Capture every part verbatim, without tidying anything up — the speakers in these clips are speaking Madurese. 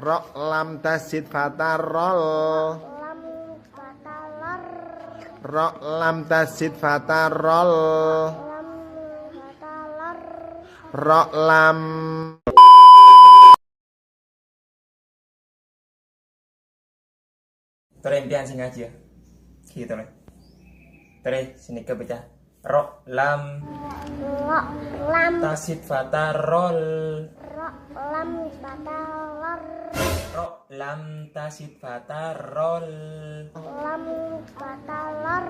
Ro lam tasid fata rol. Lam fata lor. Ro lam tasid fata rol. Lam fata lor. Ro lam. Torè empèyan sè ngajhi, yâ. Ghi, torè. Torè, sè nèka bâca. Ro lam. Ro lam. Tasid fata rol. Ro lam fata lor. Ro lam tasid fata rol. Lam fata lor.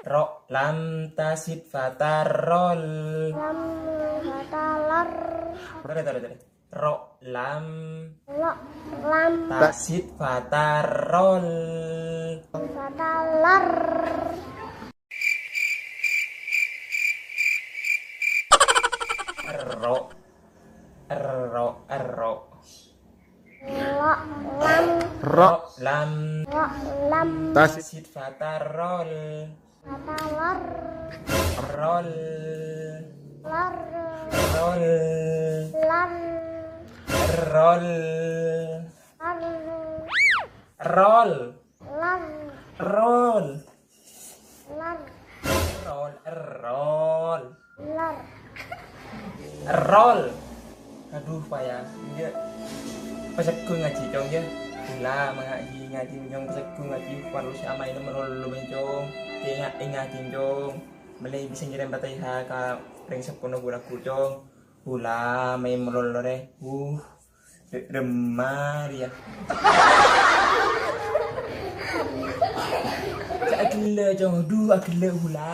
Ro lam tasid fata rol. Lam fata lor. Torè, torè, torè. Ro lam. Ro lam. Tasid fata rol. Fata lor. Ro. Ro, ro. Ro lam. Ro lam. Ro lam. Tasid fata rol. Fata lor. Rol. Lor. Rol. Lor. Rol. Lor. Rol. Lor. Rol. Lor. Rol, rol. Lor. Rol. Aduh, paya. Iyâ. Pasegghu ngajhi, Cong, yâ. Ghulâ mangajhi, ngajhi, Cong, pasegghu ngajhi. Parlo sè amaèna malolo, Cong. Kènga' ngajhi, Cong. Mèlè bisa ngèrèm Fatihah ka rèng seppona ghulâ, Cong. Ghulâ maèn malolo rè. Uh. Rè-, remma rèya. Cè' aghellâ', Cong. Aduh, aghellâ' ghulâ.